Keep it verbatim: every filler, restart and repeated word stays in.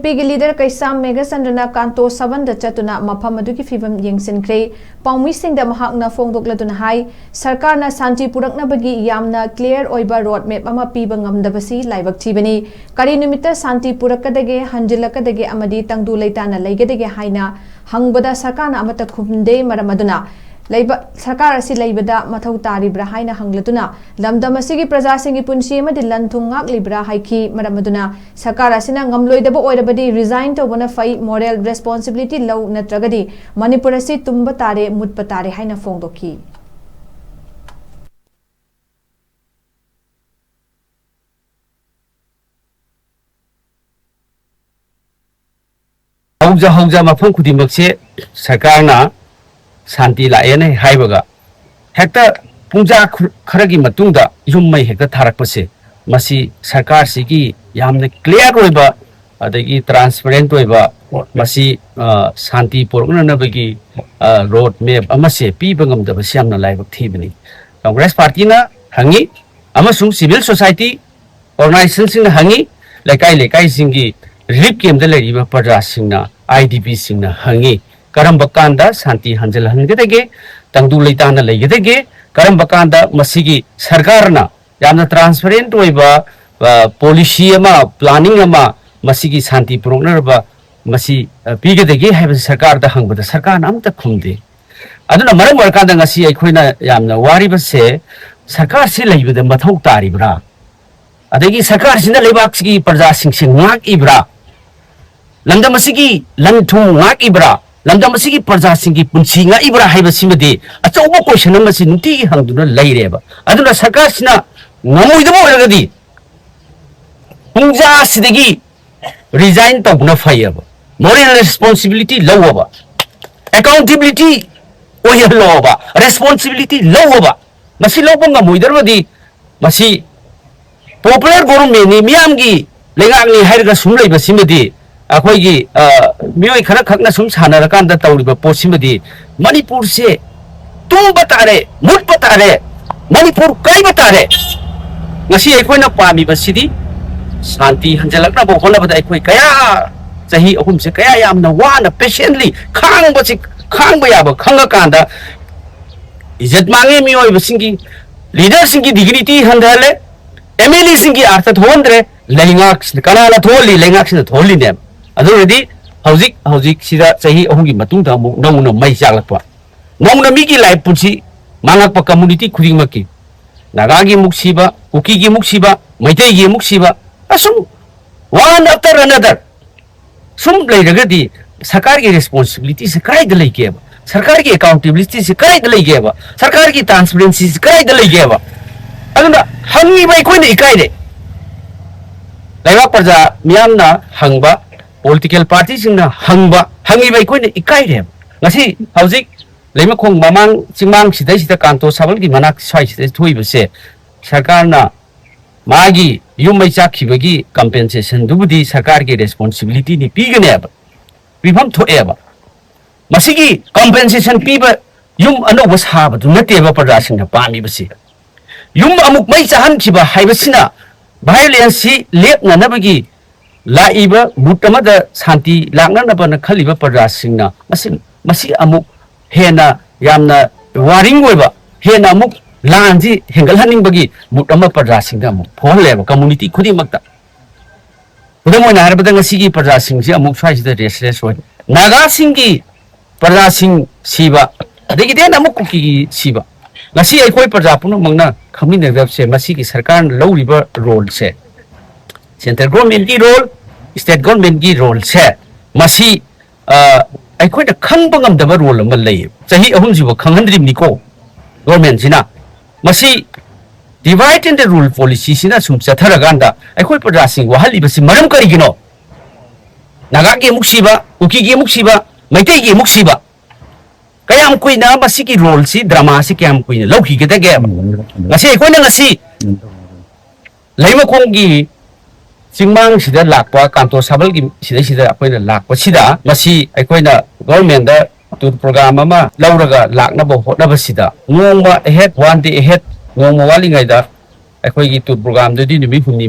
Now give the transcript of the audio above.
ꯄꯤꯒꯤ ꯂꯤꯗꯔ ꯀꯩꯁꯥꯝ ꯃꯦꯘꯆꯟꯗ꯭ꯔꯅ ꯀꯥꯟꯇꯣ ꯁꯚꯟꯗ ꯆꯠꯇꯨꯅ ꯃꯐꯝ ꯑꯗꯨꯒꯤ ꯐꯤꯕꯝ ꯌꯦꯡꯁꯤꯟꯈ꯭ꯔꯦ꯫ ꯄꯥꯎꯃꯤꯁꯤꯡꯗ ꯃꯍꯥꯛꯅ ꯐꯣꯡꯗꯣꯛꯂꯗꯨꯅ ꯍꯥꯏ, ꯁꯔꯀꯥꯔꯅ ꯁꯥꯟꯇꯤ ꯄꯨꯔꯛꯅꯕꯒꯤ ꯌꯥꯝꯅ clear ꯑꯣꯏꯕ road map ꯑꯃ ꯄꯤꯕ ꯉꯝꯗꯕꯁꯤ ꯂꯥꯏꯕꯛ ꯊꯤꯕꯅꯤ꯫ ꯀꯔꯤ ꯅꯨꯃꯤꯠꯇ ꯁꯥꯟꯇꯤ ꯄꯨꯔꯛꯀꯗꯒꯦ, ꯍꯟꯖꯤꯜꯂꯛꯀꯗꯒꯦ ꯑꯃꯗꯤ ꯇꯪꯗꯨ ꯂꯩꯇꯥꯅ ꯂꯩꯒꯗꯒꯦ ꯍꯥꯏꯅ ꯍꯪꯕꯗ ꯁꯔꯀꯥꯔꯅ ꯑꯃꯠꯇ ꯈꯨꯝꯗꯦ꯫ ꯃꯔꯝ ꯑꯗꯨꯅ ꯂꯩꯕ-, ꯁꯔꯀꯥꯔ ꯑꯁꯤ ꯂꯩꯕꯗ ꯃꯊꯧ ꯇꯥꯔꯤꯕ꯭ꯔꯥ ꯍꯥꯏꯅ ꯍꯪꯂꯗꯨꯅ ꯂꯝꯗꯝ ꯑꯁꯤꯒꯤ ꯄ꯭ꯔꯖꯥꯁꯤꯡꯒꯤ ꯄꯨꯟꯁꯤ ꯑꯃꯗꯤ ꯂꯟ ꯊꯨꯝ ꯉꯥꯛꯂꯤꯕ꯭ꯔꯥ ꯍꯥꯏꯈꯤ꯫ ꯃꯔꯝ ꯑꯗꯨꯅ ꯁꯔꯀꯥꯔ ꯑꯁꯤꯅ ꯉꯝꯂꯣꯏꯗꯕ ꯑꯣꯏꯔꯕꯗꯤ resign ꯇꯧꯕꯅ ꯐꯩ, moral responsibility ꯂꯧ, ꯅꯠꯇ꯭ꯔꯒꯗꯤ ꯃꯅꯤꯄꯨꯔ ꯑꯁꯤ ꯇꯨꯝꯕ ꯇꯥꯔꯦ, ꯃꯨꯠꯄ ꯇꯥꯔꯦ ꯍꯥꯏꯅ ꯐꯣꯡꯗꯣꯛꯈꯤ꯫ ꯍꯧꯖ ꯍꯧꯖ ꯃꯐꯝ ꯈꯨꯗꯤꯡꯃꯛꯁꯦ ꯁꯔꯀꯥꯔꯅ ꯁꯥꯟꯇꯤ ꯂꯥꯛꯑꯦꯅ ꯍꯥꯏꯕꯒ ꯍꯦꯛꯇ ꯄꯨꯡꯖꯥ ꯈꯨ-, ꯈꯔꯒꯤ ꯃꯇꯨꯡꯗ ꯌꯨꯝ ꯃꯩ ꯍꯦꯛꯇ ꯊꯥꯔꯛꯄꯁꯦ, ꯃꯁꯤ ꯁꯔꯀꯥꯔꯁꯤꯒꯤ ꯌꯥꯝꯅ clear ꯑꯣꯏꯕ, ꯑꯗꯒꯤ transparent ꯑꯣꯏꯕ, ꯃꯁꯤ, ꯑ, ꯁꯥꯟꯇꯤ ꯄꯨꯔꯛꯅꯅꯕꯒꯤ, ꯑ, road map ꯑꯃꯁꯦ ꯄꯤꯕ ꯉꯝꯗꯕꯁꯤ ꯌꯥꯝꯅ ꯂꯥꯏꯕꯛ ꯊꯤꯕꯅꯤ꯫ ꯀꯪꯒ꯭ꯔꯦꯁ ꯄꯥꯔꯇꯤꯅ ꯍꯪꯉꯤ, ꯑꯃꯁꯨꯡ civil society organizationꯁꯤꯡꯅ ꯍꯪꯉꯤ, ꯂꯩꯀꯥꯏ ꯂꯩꯀꯥꯏꯁꯤꯡꯒꯤ relief campꯇ ꯂꯩꯔꯤꯕ ꯄ꯭ꯔꯖꯥꯁꯤꯡꯅ, IDPꯁꯤꯡꯅ ꯍꯪꯉꯤ, ꯀꯔꯝꯕ ꯀꯥꯟꯗ ꯁꯥꯟꯇꯤ ꯍꯟꯖꯤꯜꯍꯟꯒꯗꯒꯦ, ꯇꯪꯗꯨ ꯂꯩꯇꯥꯅ ꯂꯩꯒꯗꯒꯦ, ꯀꯔꯝꯕ ꯀꯥꯟꯗ ꯃꯁꯤꯒꯤ ꯁꯔꯀꯥꯔꯅ ꯌꯥꯝꯅ transparent ꯑꯣꯏꯕ, ꯑ, policy ꯑꯃ, planning ꯑꯃ ꯃꯁꯤꯒꯤ ꯁꯥꯟꯇꯤ ꯄꯨꯔꯛꯅꯅꯕ ꯃꯁꯤ, ꯑ, ꯄꯤꯒꯗꯒꯦ ꯍꯥꯏꯕꯁꯤ ꯁꯔꯀꯥꯔꯗ ꯍꯪꯕꯗ ꯁꯔꯀꯥꯔꯅ ꯑꯃꯠꯇ ꯈꯨꯝꯗꯦ꯫ ꯑꯗꯨꯅ ꯃꯔꯝ ꯑꯣꯏꯔꯀꯥꯟꯗ ꯉꯁꯤ ꯑꯩꯈꯣꯏꯅ ꯌꯥꯝꯅ ꯋꯥꯔꯤꯕꯁꯦ ꯁꯔꯀꯥꯔꯁꯤ ꯂꯩꯕꯗ ꯃꯊꯧ ꯇꯥꯔꯤꯕ꯭ꯔꯥ? ꯑꯗꯒꯤ ꯁꯔꯀꯥꯔꯁꯤꯅ ꯂꯩꯕꯥꯛꯁꯤꯒꯤ ꯄ꯭ꯔꯖꯥꯁꯤꯡꯁꯦ ꯉꯥꯛꯏꯕ꯭ꯔꯥ? ꯂꯝꯗꯝ ꯑꯁꯤꯒꯤ ꯂꯟ ꯊꯨꯝ ꯉꯥꯛꯏꯕ꯭ꯔꯥ? ꯂꯝꯗꯝ ꯑꯁꯤꯒꯤ ꯄ꯭ꯔꯖꯥꯁꯤꯡꯒꯤ ꯄꯨꯟꯁꯤ ꯉꯥꯛꯏꯕ꯭ꯔꯥ ꯍꯥꯏꯕꯁꯤꯃꯗꯤ ꯑꯆꯧꯕ question ꯑꯃꯁꯤ ꯅꯨꯡꯇꯤꯒꯤ ꯍꯪꯗꯨꯅ ꯂꯩꯔꯦꯕ꯫ ꯑꯗꯨꯅ ꯁꯔꯀꯥꯔꯁꯤꯅ ꯉꯝꯃꯣꯏꯗꯕ ꯑꯣꯏꯔꯒꯗꯤ ꯄꯨꯡꯖꯥ ꯑꯁꯤꯗꯒꯤ resign ꯇꯧꯕꯅ ꯐꯩꯌꯦꯕ꯫ Moral responsibility ꯂꯧꯑꯣꯕ, accountability ꯑꯣꯏꯍꯜꯂꯣꯕ, responsibility ꯂꯧꯑꯣꯕ꯫ ꯃꯁꯤ ꯂꯧꯕ ꯉꯝꯃꯣꯏꯗ꯭ꯔꯕꯗꯤ ꯃꯁꯤ popular governmentꯅꯤ, ꯃꯤꯌꯥꯝꯒꯤ ꯂꯩꯉꯥꯛꯅꯤ ꯍꯥꯏꯔꯒ ꯁꯨꯝ ꯂꯩꯕꯁꯤꯃꯗꯤ ꯑꯩꯈꯣꯏꯒꯤ, ꯑ, ꯃꯤꯑꯣꯏ ꯈꯔ ꯈꯛꯅ ꯁꯨꯝ ꯁꯥꯟꯅꯔꯀꯥꯟꯗ ꯇꯧꯔꯤꯕ ꯄꯣꯠꯁꯤꯃꯗꯤ ꯃꯅꯤꯄꯨꯔꯁꯦ ꯇꯨꯝꯕ ꯇꯥꯔꯦ, ꯃꯨꯠꯄ ꯇꯥꯔꯦ, ꯃꯅꯤꯄꯨꯔ ꯀꯥꯏꯕ ꯇꯥꯔꯦ꯫ ꯉꯁꯤ ꯑꯩꯈꯣꯏꯅ ꯄꯥꯝꯃꯤꯕꯁꯤꯗꯤ ꯁꯥꯟꯇꯤ ꯍꯟꯖꯤꯜꯂꯛꯅꯕ ꯍꯣꯠꯅꯕꯗ ꯑꯩꯈꯣꯏ ꯀꯌꯥ ꯆꯍꯤ ꯑꯍꯨꯝꯁꯦ ꯀꯌꯥ ꯌꯥꯝꯅ ꯋꯥꯅ patiently ꯈꯥꯡꯕꯁꯤ, ꯈꯥꯡꯕ ꯌꯥꯕ ꯈꯪꯉꯀꯥꯟꯗ ꯏꯖꯠ ꯃꯥꯡꯉꯦ, ꯃꯤꯑꯣꯏꯕꯁꯤꯡꯒꯤ, leaderꯁꯤꯡꯒꯤ dignity ꯍꯟꯊꯍꯜꯂꯦ, MLAꯁꯤꯡꯒꯤ ꯑꯥꯔꯊ ꯊꯣꯛꯍꯟꯗ꯭ꯔꯦ, ꯂꯩꯉꯥꯛꯁꯤꯅ ꯀꯅꯥꯅ ꯊꯣꯛꯍꯜꯂꯤ? ꯂꯩꯉꯥꯛꯁꯤꯅ ꯊꯣꯛꯍꯜꯂꯤꯅꯦꯕ꯫ ꯑꯗꯨ ꯑꯣꯏꯔꯗꯤ ꯍꯧꯖꯤꯛ, ꯍꯧꯖꯤꯛꯁꯤꯗ ꯆꯍꯤ ꯑꯍꯨꯝꯒꯤ ꯃꯇꯨꯡꯗ ꯑꯃꯨꯛ ꯅꯧꯅ ꯃꯩ ꯆꯥꯛꯂꯛꯄ, ꯅꯧꯅ ꯃꯤꯒꯤ life ꯄꯨꯟꯁꯤ ꯃꯥꯡꯉꯛꯄ, community ꯈꯨꯗꯤꯡꯃꯛꯀꯤ, ꯅꯥꯒꯥꯒꯤ ꯑꯃꯨꯛ ꯁꯤꯕ, ꯀꯨꯀꯤꯒꯤ ꯑꯃꯨꯛ ꯁꯤꯕ, ꯃꯩꯇꯩꯒꯤ ꯑꯃꯨꯛ ꯁꯤꯕ, ꯑꯁꯨꯝ one after another ꯁꯨꯝ ꯂꯩꯔꯒꯗꯤ ꯁꯔꯀꯥꯔꯒꯤ responsibilityꯁꯦ ꯀꯗꯥꯏꯗ ꯂꯩꯒꯦꯕ? ꯁꯔꯀꯥꯔꯒꯤ accountabilityꯁꯦ ꯀꯗꯥꯏꯗ ꯂꯩꯒꯦꯕ? ꯁꯔꯀꯥꯔꯒꯤ transparencyꯁꯦ ꯀꯗꯥꯏꯗ ꯂꯩꯒꯦꯕ? ꯑꯗꯨꯅ ꯍꯪꯉꯤꯕ ꯑꯩꯈꯣꯏꯅ ꯏꯀꯥꯏꯔꯦ꯫ ꯂꯩꯕꯥꯛ ꯄ꯭ꯔꯖꯥ ꯃꯤꯌꯥꯝꯅ ꯍꯪꯕ, political partyꯁꯤꯡꯅ ꯍꯪꯕ, ꯍꯪꯉꯤꯕ ꯑꯩꯈꯣꯏꯅ ꯏꯀꯥꯏꯔꯦꯕ꯫ ꯉꯁꯤ ꯍꯧꯖꯤꯛ ꯂꯩꯃꯈꯣꯡ ꯃꯃꯥꯡ ꯆꯤꯡꯃꯥꯡ ꯁꯤꯗꯩꯁꯤꯗ ꯀꯥꯟꯇꯣ ꯁꯥꯕꯜꯒꯤ ꯃꯅꯥꯛ ꯁ꯭ꯋꯥꯏꯁꯤꯗ ꯊꯣꯛꯏꯕꯁꯦ, ꯁꯔꯀꯥꯔꯅ ꯃꯥꯒꯤ ꯌꯨꯝ ꯃꯩ ꯆꯥꯛꯈꯤꯕꯒꯤ compensationꯗꯨꯕꯨꯗꯤ ꯁꯔꯀꯥꯔꯒꯤ responsibilityꯅꯤ, ꯄꯤꯒꯅꯦꯕ, ꯄꯤꯐꯝ ꯊꯣꯛꯑꯦꯕ꯫ ꯃꯁꯤꯒꯤ compensation ꯄꯤꯕ ꯌꯨꯝ ꯑꯅꯧꯕ ꯁꯥꯕꯗꯨ ꯅꯠꯇꯦꯕ ꯄ꯭ꯔꯖꯥꯁꯤꯡꯅ ꯄꯥꯝꯃꯤꯕꯁꯤ꯫ ꯌꯨꯝ ꯑꯃꯨꯛ ꯃꯩ ꯆꯥꯍꯟꯈꯤꯕ ꯍꯥꯏꯕꯁꯤꯅ violenceꯁꯤ ꯂꯦꯞꯅꯅꯕꯒꯤ ꯂꯥꯛꯏꯕ ꯃꯨꯠ ꯑꯃꯗ ꯁꯥꯟꯇꯤ ꯂꯥꯛꯅꯅꯕꯅ ꯈꯜꯂꯤꯕ ꯄ꯭ꯔꯖꯥꯁꯤꯡꯅ ꯃꯁꯤ, ꯃꯁꯤ ꯑꯃꯨꯛ ꯍꯦꯟꯅ ꯌꯥꯝꯅ worrying ꯑꯣꯏꯕ, ꯍꯦꯟꯅ ꯑꯃꯨꯛ ꯂꯥꯟꯁꯤ ꯍꯦꯟꯒꯠꯍꯟꯅꯤꯡꯕꯒꯤ ꯃꯨꯠ ꯑꯃ ꯄ꯭ꯔꯖꯥꯁꯤꯡꯗ ꯑꯃꯨꯛ ꯐꯥꯎꯍꯜꯂꯦꯕ, community ꯈꯨꯗꯤꯡꯃꯛꯇ꯫ ꯈꯨꯗꯝ ꯑꯣꯏꯅ ꯍꯥꯏꯔꯕꯗ, ꯉꯁꯤꯒꯤ ꯄ꯭ꯔꯖꯥꯁꯤꯡꯁꯤ ꯑꯃꯨꯛ ꯁ꯭ꯋꯥꯏꯁꯤꯗ restless ꯑꯣꯏ꯫ ꯅꯥꯒꯥꯁꯤꯡꯒꯤ ꯄ꯭ꯔꯖꯥꯁꯤꯡ ꯁꯤꯕ, ꯑꯗꯒꯤꯗꯤ ꯍꯦꯟꯅ ꯑꯃꯨꯛ ꯀꯨꯀꯤꯒꯤ ꯁꯤꯕ꯫ ꯉꯁꯤ ꯑꯩꯈꯣꯏ ꯄ꯭ꯔꯖꯥ ꯄꯨꯝꯅꯃꯛꯅ ꯈꯪꯃꯤꯟꯅꯒꯗꯕꯁꯦ ꯃꯁꯤꯒꯤ ꯁꯔꯀꯥꯔꯅ ꯂꯧꯔꯤꯕ roleꯁꯦ, central governmentꯀꯤ role, state governmentꯀꯤ roleꯁꯦ, ꯃꯁꯤ, ꯑ, ꯑꯩꯈꯣꯏꯅ ꯈꯪꯕ ꯉꯝꯗꯕ role ꯑꯃ ꯂꯩꯌꯦꯕ꯫ ꯆꯍꯤ ꯑꯍꯨꯝꯁꯤꯕꯨ ꯈꯪꯍꯟꯗ꯭ꯔꯤꯕꯅꯤꯀꯣ governmentꯁꯤꯅ꯫ ꯃꯁꯤ divide and rule policyꯁꯤꯅ ꯁꯨꯝ ꯆꯠꯊꯔꯀꯥꯟꯗ ꯑꯩꯈꯣꯏ ꯄ꯭ꯔꯖꯥꯁꯤꯡ ꯋꯥꯍꯜꯂꯤꯕꯁꯤ ꯃꯔꯝ ꯀꯔꯤꯒꯤꯅꯣ? ꯅꯥꯒꯥꯒꯤ ꯑꯃꯨꯛ ꯁꯤꯕ, ꯀꯨꯀꯤꯒꯤ ꯑꯃꯨꯛ ꯁꯤꯕ, ꯃꯩꯇꯩꯒꯤ ꯑꯃꯨꯛ ꯁꯤꯕ꯫ ꯀꯌꯥꯝ ꯀꯨꯏꯅ ꯃꯁꯤꯒꯤ roleꯁꯤ, dramaꯁꯤ ꯀꯌꯥꯝ ꯀꯨꯏꯅ ꯂꯧꯈꯤꯒꯗꯒꯦ? ꯉꯁꯤ ꯑꯩꯈꯣꯏꯅ ꯉꯁꯤ ꯂꯩꯃꯈꯣꯡꯒꯤ ꯆꯤꯡꯃꯥꯡꯁꯤꯗ ꯂꯥꯛꯄ, ꯀꯥꯟꯇꯣ ꯁꯥꯕꯜꯒꯤ ꯁꯤꯗꯩꯁꯤꯗ ꯑꯩꯈꯣꯏꯅ ꯂꯥꯛꯄꯁꯤꯗ, ꯃꯁꯤ ꯑꯩꯈꯣꯏꯅ governmentꯗ tour program ꯑꯃ ꯂꯧꯔꯒ ꯂꯥꯛꯅꯕ ꯍꯣꯠꯅꯕꯁꯤꯗ, ꯅꯣꯡꯃ ahead, one day ahead, ꯅꯣꯡꯃ ꯋꯥꯠꯂꯤꯉꯩꯗ ꯑꯩꯈꯣꯏꯒꯤ tour programꯗꯨꯗꯤ ꯅꯨꯃꯤꯠ ꯍꯨꯝꯅꯤ